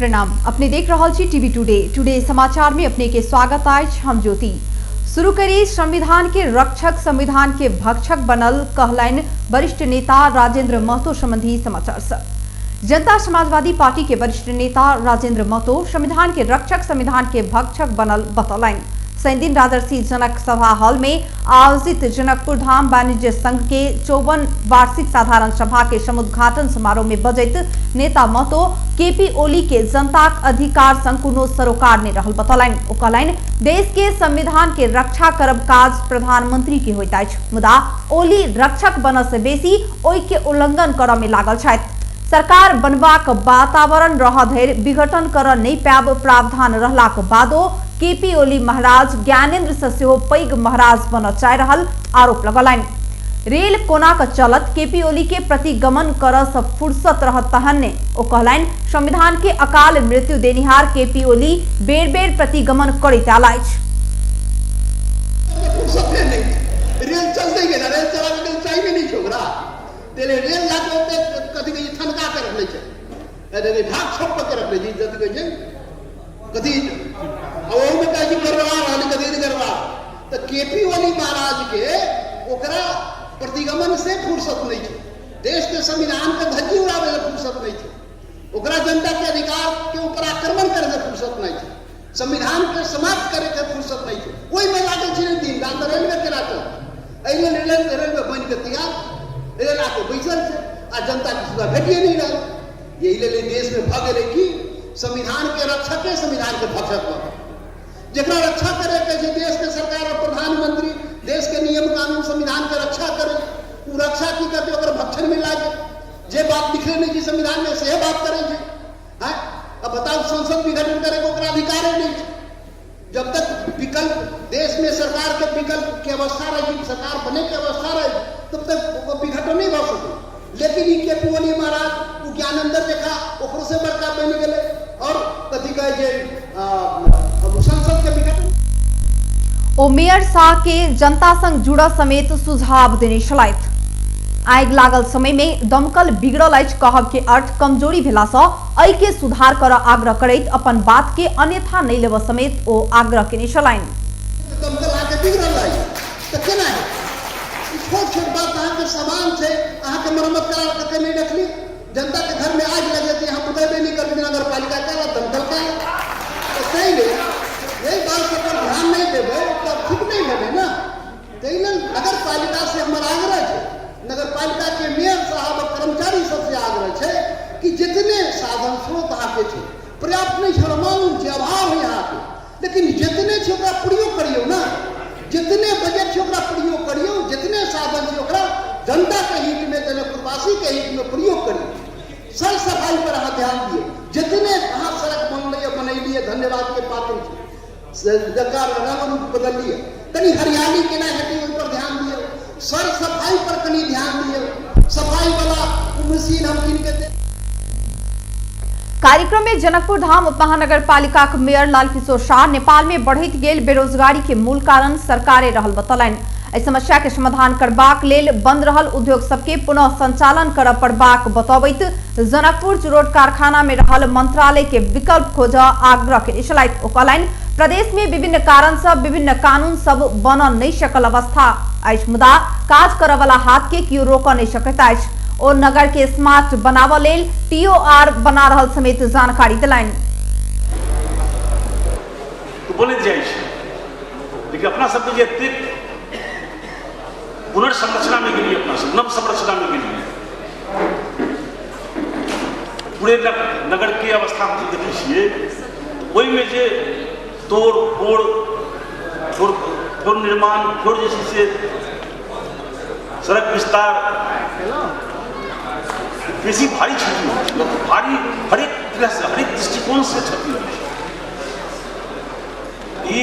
प्रणाम। अपने देख रहल छी टीवी टुडे। टुडे समाचार में अपने के स्वागत अछि। हम ज्योति। शुरू करी संविधान के रक्षक संविधान के भक्षक बनल कहलनि वरिष्ठ नेता राजेंद्र महतो संबंधी समाचार से। जनता समाजवादी पार्टी के वरिष्ठ नेता राजेंद्र महतो संविधान के रक्षक संविधान के भक्षक बनल बतौलनि। शनिदिन राजर्षि जनक सभा हॉल में आयोजित जनकपुर धाम वाणिज्य संघ के 54 वार्षिक साधारण सभा के समुद्घाटन समारोह में बजैत नेता महतो केपी ओली के जनताक अधिकार संग कोनो सरोकार नहीं रहल बतौलनि। ओ कहलनि देश के संविधान के रक्षा करब काज प्रधानमंत्री के होइत अछि, मुदा ओली रक्षक बनऽ से बेसी ओहि के उल्लंघन करऽ में लागल छथि। सरकार बनबाक वातावरण रह धरि विघटन करऽ नहि पायब प्रावधान रहलाक बादो केपी ओली महाराज ज्ञानेन्द्र से सेहो पैघ महाराज बनऽ चाहि रहल आरोप लगौलनि। रेल कोना क चलत, केपी ओली के प्रतिगमन करऽ से फुर्सत रहत तहन ने। ओ कहलनि संविधान के अकाल मृत्यु देनिहार केपी ओली बेर बेर प्रतिगमन करैत आयल अछि। रेल चलतै केना, रेल चलाबैके लेल टाइमे नहि छै ओकरा। ताहि लेल रेल लए कऽ ओतेक कथी कहै छै ठनका के रखने छै, अरे ढाक छोप के रखने छै, कथी कहै छै कथी, आ ओहूमे कहै छै गड़बड़ा रहलै, कथी नहि गड़बड़ा। तऽ के पी ओली महाराज के ओकरा प्रतिगमन से फुर्सत नहि छै, देशके संविधानके धज्जी उड़ाबै लए फुर्सत नहि छै, ओकरा जनता के अधिकार के ऊपर आक्रमण करे के फुर्सत नहीं छै, संविधान के समाप्त करे के फुर्सत नहीं छै, ओहिमे लागल छै दिन रात। तऽ रेलवे केना चलतै? एहि लेल रेलवे बनि कऽ तैयार रेल आके बैसल छै आ जनताके सुविधा भेटिए नहि रहल। एहि लेल देशमे भऽ गेलै कि संविधान के रक्षके संविधान के भक्षक भऽ गेल। जकरा रक्षा करे के छै देश के सरकार और प्रधानमंत्री, देश के नियम कानून संविधान के रक्षा करे, ओ रक्षा की करतै? ओकर भक्षण में लागे जे बात लिखले नहीं छै संविधान में सेहे बात करै छै। आँय, अब बताउ, संसद विघटन करे के ओकरा अधिकारे नहीं छै। जब तक विकल्प देश में सरकार के विकल्प के अवस्था रही, सरकार बने के अवस्था रही, तब तक वो विघटन नहीं भऽ सके। लेकिन ई के पी ओली महाराज ओ ज्ञानेंद्र लेखा ओकरो से बड़का बनि गेलै और कथी कहै छै संसद के विघटन। ओ मेयर शाह के जनता संग जुड़ऽ समेत सुझाव देने छलथि। आगि लागल समय में दमकल बिगड़ल अछि कहब के अर्थ कमजोरी भेला सँ एहि के सुधार करऽ आग्रह करैत अपन बात के अन्यथा नहि लेबऽ समेत ओ आग्रह केने छलनि। दमकल अहाँके बिगड़ल अछि तऽ केना हेतै? ई छोट छोट बात अहाँके सामान छै, अहाँके मरम्मत करा कऽ नहि रखली। जनता के घर में आगि लग जेतै, अहाँ बुझेबे नहि करबै, नगरपालिका के दमकल के। तऽ ताहि लेल एहि बात सब पर ध्यान नहि देबै तऽ ठीक नहि भेलै ने। ताहि लेल नगरपालिका से हमर आग्रह छै, नगरपालिका के मेयर साहब और कर्मचारी सबसे आग्रह छै कि जितने साधन स्रोत अहाँके छै, पर्याप्त नहि छै, हमरा मालूम छै, अभाव है अहाँके, लेकिन जितने छै ओकरा प्रयोग करियौ ने। जितने बजट छै ओकरा प्रयोग करियौ, जितने साधन छै ओकरा जनता के हित में, जनकपुरवासी के हित में प्रयोग करियौ। सर सफाई पर अहाँ ध्यान दियौ। जितने अहाँ सड़क बनलैए बनैलियै, धन्यवाद के पात्र छै, जकर रंग रूप बदललियै, कनि हरियाली केना हेतै ओहि पर ध्यान दियौ। सर सफाई पर कनि ध्यान दियौ। सफाई वाला मशीन हम कीन के दे। कार्यक्रम में जनकपुर धाम उपमहानगरपालिकाक मेयर लालकिशोर शाह नेपाल में बढ़ैत गेल बेरोजगारी के मूल कारण सरकारे रहल बतौलनि। एहि समस्या के समाधान करबाक लेल बंद रहल उद्योग सबके पुनः संचालन करऽ पड़बाक बतौबैत जनकपुर चुरोट कारखाना में रहल मंत्रालय के विकल्प खोजऽ आग्रह केने छलथि। ओ कहलनि प्रदेश में विभिन्न कारण से विभिन्न कानून सब बनऽ नहि सकल अवस्था अछि, मुदा काज करऽ वाला हाथ के कियो रोकऽ नहि सकैत अछि। ओ नगर के स्मार्ट बनाबऽ लेल टीओआर बना रहल समेत जानकारी देलनि। तो बनैत जाइ छै, लेकिन अपना सबके जे एतेक पुनर्संरचनामे गेलियै, अपना सब नव संरचनामे गेलियै, पूरे नगरके अवस्था हमसब देखै छियै, ओहिमे जे तोड़ फोड़ फेर निर्माण, फेर जे छै से सड़क विस्तार, बेसी भारी क्षति होइ छै, भारी हरेक तरहसँ हरेक दृष्टिकोणसँ क्षति होइ छै। ई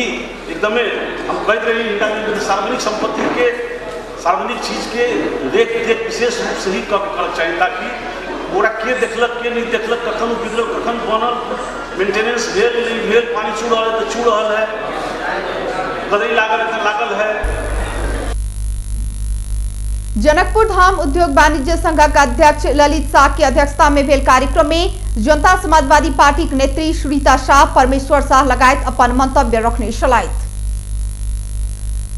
एकदमे हम कहैत रही हिनका, सार्वजनिक सम्पत्तिके सार्वजनिक चीजके रेख देख विशेष रूपसँ ही करक चाही, ताकि ओकरा के देखलक के नहि देखलक, कखन ओ बिगड़ल कखन बनल, मेंटेनेंस भेल नहि भेल, पानि चू रहल है तऽ चू रहल है, गदई लागल है तऽ लागल है। जनकपुर धाम उद्योग वाणिज्य संघक अध्यक्ष ललित शाह के अध्यक्षता में भेल कार्यक्रम में जनता समाजवादी पार्टी के नेत्री सुरीता शाह, परमेश्वर शाह लगायत अपन मंतव्य रखने छलथि।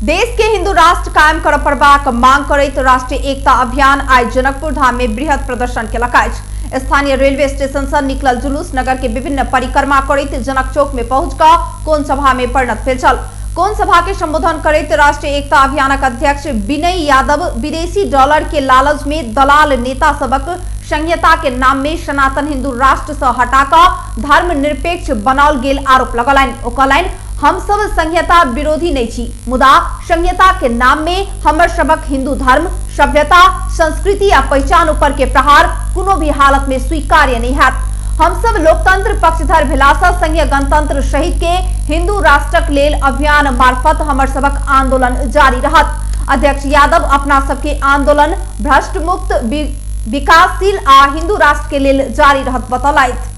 देश के हिंदू राष्ट्र कायम कर पड़बाक मांग करैत राष्ट्रीय एकता अभियान आइ जनकपुर धाम में बृहद प्रदर्शन केलक अछि। स्थानीय रेलवे स्टेशन से निकलल जुलूस नगर के विभिन्न परिक्रमा करैत जनक चौक में पहुंच कऽ कोन सभा में परिणत भेल छल। कोन सभा के संबोधन करैत राष्ट्रीय एकता अभियानक अध्यक्ष विनय यादव विदेशी डॉलर के लालच में दलाल नेता सबक संहिता के नाम में सनातन हिंदू राष्ट्र से हटाकऽ धर्मनिरपेक्ष बनाओल गेल आरोप लगौलनि। ओ कहलनि, हम सब संहिता विरोधी नहीं छी, मुदा संहिता के नाम में हमर सबक हिंदू धर्म, सभ्यता, संस्कृति आ पहचान ऊपर के प्रहार कोनो भी हालत में स्वीकार्य नहीं हैत। हम सब लोकतंत्र पक्षधर भेलासँ संघीय गणतंत्र सहित के हिंदू राष्ट्रक लेल अभियान मार्फत हमर सबक आंदोलन जारी रहत। अध्यक्ष यादव अपना सबके आंदोलन भ्रष्ट मुक्त, विकासशील आ हिंदू राष्ट्र के लेल जारी रहत बतौलथि।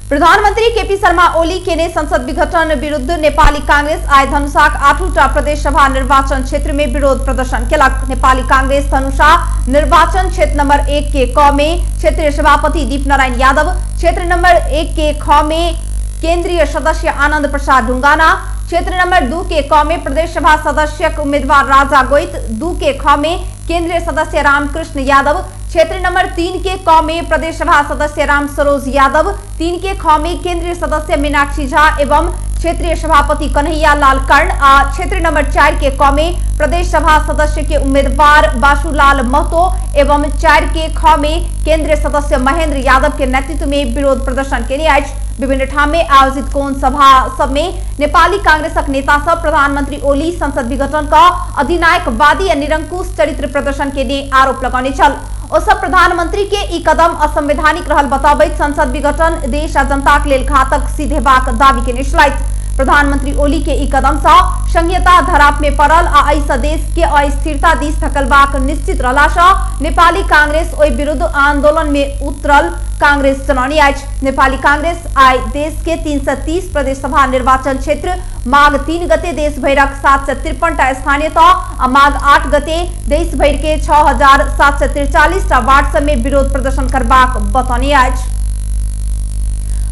प्रधानमंत्री केपी शर्मा ओली केने संसद विघटन विरुद्ध नेपाली कांग्रेस आइ धनुषाक 8टा प्रदेश सभा निर्वाचन क्षेत्र में विरोध प्रदर्शन केलक। नेपाली कांग्रेस धनुषा निर्वाचन क्षेत्र नंबर 1 के क में क्षेत्रीय सभापति दीप नारायण यादव, क्षेत्र नंबर 1 के ख में केंद्रीय सदस्य आनंद प्रसाद ढुंगाना, क्षेत्र नंबर 2 के क में प्रदेश सभा सदस्य उम्मीदवार राजा गोइत, 2 के ख में केंद्रीय सदस्य रामकृष्ण यादव, क्षेत्र नंबर 3 के क में प्रदेश सभा सदस्य राम सरोज यादव, 3 के ख में केंद्रीय सदस्य मीनाक्षी झा एवं क्षेत्रीय सभापति कन्हैया लाल कर्ण आ क्षेत्र नंबर 4 के क में प्रदेश सभा सदस्य के उम्मीदवार बासूलाल महतो एवं 4 के ख में केंद्रीय सदस्य महेंद्र यादव के नेतृत्व में विरोध प्रदर्शन केने अछि। विभिन्न ठाम में आयोजित कोन सभा सब में नेपाली कांग्रेसक नेता सब प्रधानमंत्री ओली संसद विघटन का अधिनायकवादी आ निरंकुश चरित्र प्रदर्शन के आरोप लगौने छल। ओ सब प्रधानमंत्री के ई कदम असंवैधानिक रहल बताबैत संसद विघटन देश आ जनता के लेल घातक सिद्ध हेबाक दावी केने छलथि। प्रधानमंत्री ओली के ई कदम सँ संघीयता धराप में पड़ल आ एहिसँ देश के अस्थिरता दिस धकलबाक निश्चित रहला सँ नेपाली कांग्रेस ओहि विरुद्ध आंदोलन में उतरल कांग्रेस जनौने अछि। नेपाली कांग्रेस आइ देश के 330 प्रदेश सभा निर्वाचन क्षेत्र माघ 3 गते देश भरिक 753टा स्थानीय तह आ माघ 8 गते देश भरि के 6743टा वार्ड सब में विरोध प्रदर्शन करबाक बतौने अछि।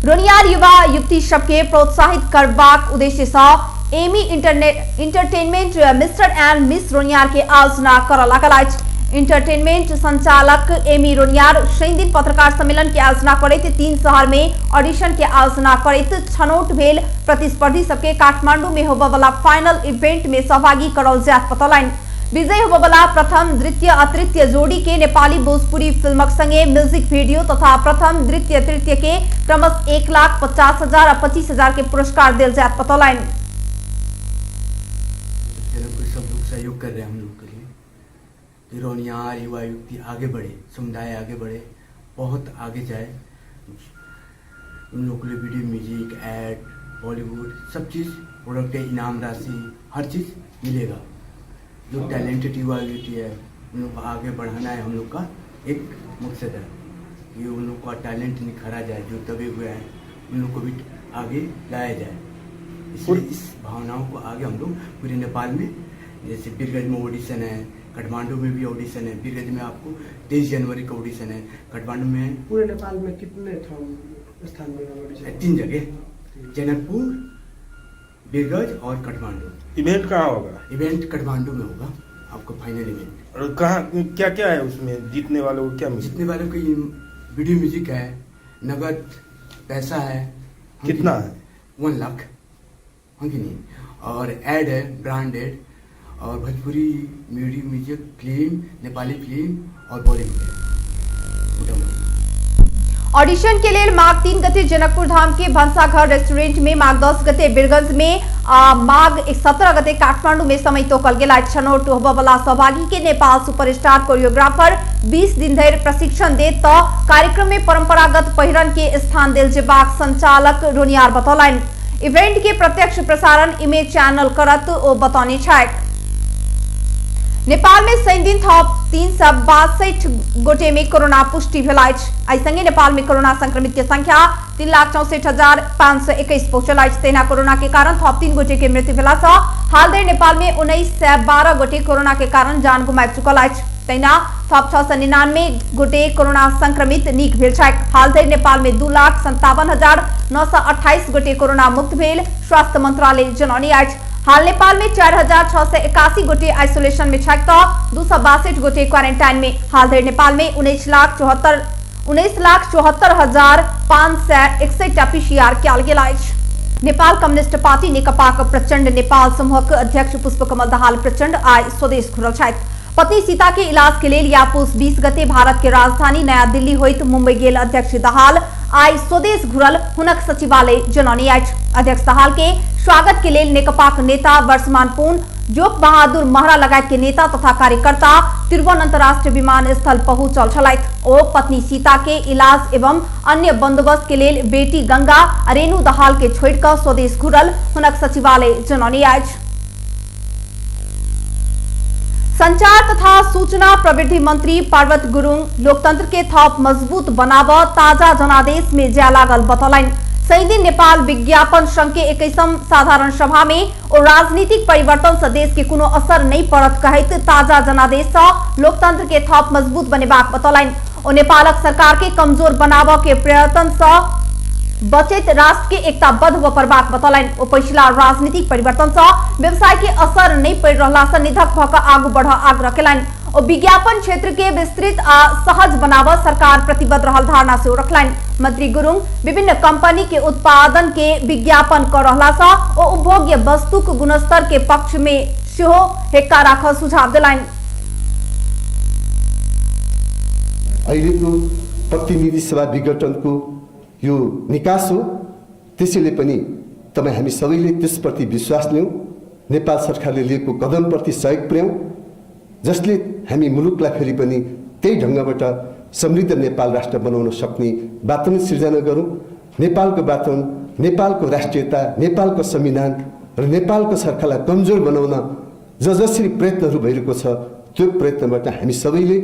रोनियार युवा युवती सबके प्रोत्साहित करबाक उद्देश्य सँ Amy entertainment mister and miss Rodniyar के आयोजना करऽ लागल अछि। इंटरटेनमेंट संचालक एमी रोनियार शनि दिन पत्रकार सम्मेलन के आयोजना करैत 3 शहर में ऑडिशन के आयोजना करैत छनौट भेल प्रतिस्पर्धी सबके काठमांडू में होबय वाला फाइनल इवेंट में सहभागी कराओल जायत बतौलनि। विजयी होबय वाला प्रथम, द्वितीय आ तृतीय जोड़ी के नेपाली भोजपुरी फिल्मक संगे म्यूजिक वीडियो तथा प्रथम, द्वितीय, तृतीय के क्रमशः 1,50,000 आ 25,000 के पुरस्कार देल जायत बतौलनि। सब लोग सहयोग कर रहे हैं हम लोग के लिए कि रोनियार युवा युवती आगे बढ़े, समुदाय आगे बढ़े, बहुत आगे जाए। उन लोग के लिए वीडियो म्यूजिक, एड, बॉलीवुड सब चीज़, प्रोडक्ट है, इनाम राशि, हर चीज़ मिलेगा। जो टैलेंटेड युवा युवती है उन लोग को आगे बढ़ाना है, हम लोग का एक मकसद है कि उन लोग का टैलेंट निखारा जाए, जो दबे हुए हैं उन लोग को भी आगे लाया जाए। इसलिए इस भावनाओं को आगे हम लोग पूरे नेपाल में, जैसे बीरगंज में ऑडिशन है, काठमांडू में भी ऑडिशन है। बीरगंज में आपको 23 जनवरी का ऑडिशन है, काठमांडू में। पूरे नेपाल में कितने स्थान में ऑडिशन? 3 जगह, जनकपुर, बीरगंज और काठमांडू। इवेंट कहाँ होगा? इवेंट काठमांडू में होगा आपको फाइनल इवेंट। और कहाँ क्या क्या है उसमें, जीतने वालों को क्या मिलेगा? जीतने वालों को वीडियो म्यूजिक है, नगद पैसा है। कितना है? 1 लाख हाँ कि नहीं, और एड है, ब्रांड एड, और Bhojpuri video music film, Nepali film और बॉलीवुड है। ऑडिशन के लिए माघ 3 गते जनकपुर धाम के भंसाघर रेस्टोरेंट में, माघ 10 गते बीरगंज में, माघ 17 गते काठमांडू में समय तोकल गेल। छनौट होबय वाला सहभागी के नेपाल सुपरस्टार कोरियोग्राफर 20 दिन धरि प्रशिक्षण देत त कार्यक्रम में परंपरागत पहिरन के स्थान देल जेबाक संचालक रोनियार बतौलनि। इवेंट के प्रत्यक्ष प्रसारण इमेज चैनल करत ओ बतौने छथि। नेपाल में शनि दिन थप 362 गोटे में कोरोना पुष्टि भेल अछि। एहि संगे नेपाल में कोरोना संक्रमित के संख्या 3,64,521 पहुंचल अछि। तहिना कोरोना के कारण थप 3 गोटे के मृत्यु भेला सँ हाल धरि नेपाल में 1912 गोटे कोरोना के कारण जान गुमाबि चुकल अछि। तहिना थप 699 गोटे कोरोना संक्रमित नीक भेल छथि। हाल धरि नेपाल में 2,57,928 गोटे कोरोना मुक्त भेल स्वास्थ्य मंत्रालय जनौने अछि। हाल नेपाल में 4,681 गोटे आइसोलेशन में छथि त 262 गोटे क्वारेंटाइन में। हाल धरि नेपाल में 19,74,561 पीसीआर कयल गेल अछि। नेपाल कम्युनिस्ट पार्टी नेकपाक प्रचण्ड नेपाल समूहक अध्यक्ष पुष्पकमल दाहाल प्रचण्ड आइ स्वदेश घुरल छथि। पत्नी सीता के इलाज के लेल या पुस 20 गते भारत के राजधानी नया दिल्ली होइत मुंबई गेल अध्यक्ष दाहाल आइ स्वदेश घुरल हुनक सचिवालय जनौने अछि। अध्यक्ष दाहाल के स्वागत के लेल नेकपाक नेता वर्षमान पुन, जोग बहादुर महरा लगायत के नेता तथा कार्यकर्ता त्रिभुवन अंतर्राष्ट्रीय विमानस्थल पहुंचल छलथि। ओ पत्नी सीता के इलाज एवं अन्य बंदोबस्त के लेल बेटी गंगा आ रेणु दाहाल के छोड़ि कऽ स्वदेश घुरल हुनक सचिवालय जनौने अछि। संचार तथा सूचना प्रविधि मंत्री पार्वत गुरुङ लोकतंत्र के थप मजबूत बनाब ताजा जनादेश में जाय लागल बतौलनि। शनिदिन नेपाल विज्ञापन संघ के 21म साधारण सभा में ओ राजनीतिक परिवर्तन से देश के कोनो असर नहीं पड़त कहैत ताजा जनादेश से लोकतंत्र के थप मजबूत बनेबाक बतौलनि। ओ नेपालक सरकार के कमजोर बनाब के प्रयत्न से बचैत राष्ट्र के एकताबद्ध होबय पड़बाक बतौलनि। ओ पछिला राजनीतिक परिवर्तन से व्यवसाय के असर नहीं पड़ि रहला से निधक भऽ कऽ आगू बढ़ आग्रह केलनि। ओ विज्ञापन क्षेत्र के विस्तृत आ सहज बनाब सरकार प्रतिबद्ध रहल धारणा सेहो रखलनि। मंत्री गुरुङ विभिन्न कंपनी के उत्पादन के विज्ञापन कर रहला से ओ उपभोग्य वस्तुक गुणस्तर के पक्ष में सेहो हेक्का राखऽ सुझाव देलनि। अहिलेको प्रतिनिधि सभा विघटनको यो निकास हो, त्यसैले पनि तपाईँ हामी सबैले त्यसप्रति विश्वास ल्याउँ, नेपाल सरकारले लिएको कदमप्रति सहयोग पुर्याउँ, जसले हामी मुलुकलाई फेरि पनि त्यही ढङ्गबाट समृद्ध नेपाल राष्ट्र बनाउन सक्ने वातावरण सिर्जना गरौँ। नेपालको वातावरण, नेपालको राष्ट्रियता, नेपालको संविधान र नेपालको सरकारलाई कमजोर बनाउन जसरी प्रयत्नहरू भइरहेको छ त्यो प्रयत्नबाट हामी सबैले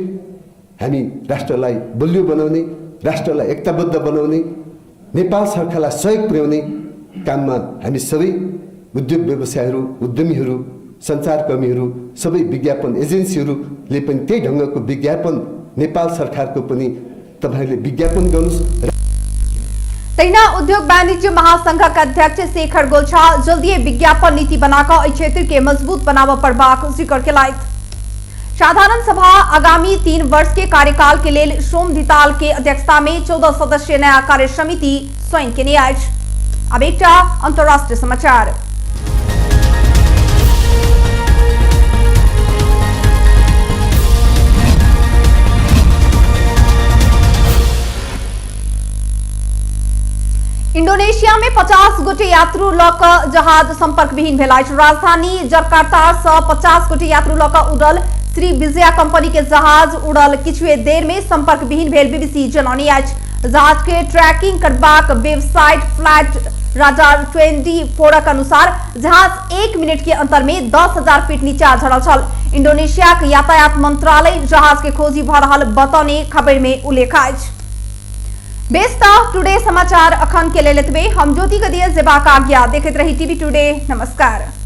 हामी राष्ट्रलाई बलियो बनाउने, राष्ट्रलाई एकताबद्ध बनाउने, नेपाल सरकारलाई सहयोग पुर्याउने काममा हामी सबै उद्योग व्यवसायहरू, उद्यमीहरू, सञ्चारकर्मीहरू, सबै विज्ञापन एजेन्सीहरूले पनि त्यही ढङ्गको विज्ञापन नेपाल सरकारको पनि तपाईँहरूले विज्ञापन गर्नुहोस्। तहिना उद्योग वाणिज्य महासंघक अध्यक्ष शेखर गोल्छा जल्दीए विज्ञापन नीति बनाकऽ एहि क्षेत्र के मजबूत बनाबऽ पड़बाक जिक्र केलथि। साधारण सभा आगामी 3 वर्ष के कार्यकाल के लेल सोम धिताल के अध्यक्षता में 14 सदस्यीय नया कार्य समिति स्वयं केने अछि। अब एकटा अंतर्राष्ट्रीय समाचार। इंडोनेशिया में 50 गोटे यात्रु लऽ कऽ जहाज संपर्कविहीन भेल अछि। राजधानी जकार्ता से 50 गोटे यात्रु लऽ कऽ उड़ल श्री विजया कंपनी के जहाज उड़ल किछुए देर में संपर्कविहीन भेल बीबीसी जनौने अछि। जहाज के ट्रैकिंग करबाक वेबसाइट फ्लाइट राडार 24 के अनुसार जहाज 1 मिनट के अंतर में 10,000 फीट नीचा झड़ल छल। इंडोनेशिया के यातायात मंत्रालय जहाज के खोजी भऽ रहल बतौने खबर में उल्लेख अछि। बेस त टुडे समाचार अखन के लेल एतबे। हम ज्योति के दिए जेबाक आज्ञा। देखैत रही टीवी टुडे। नमस्कार।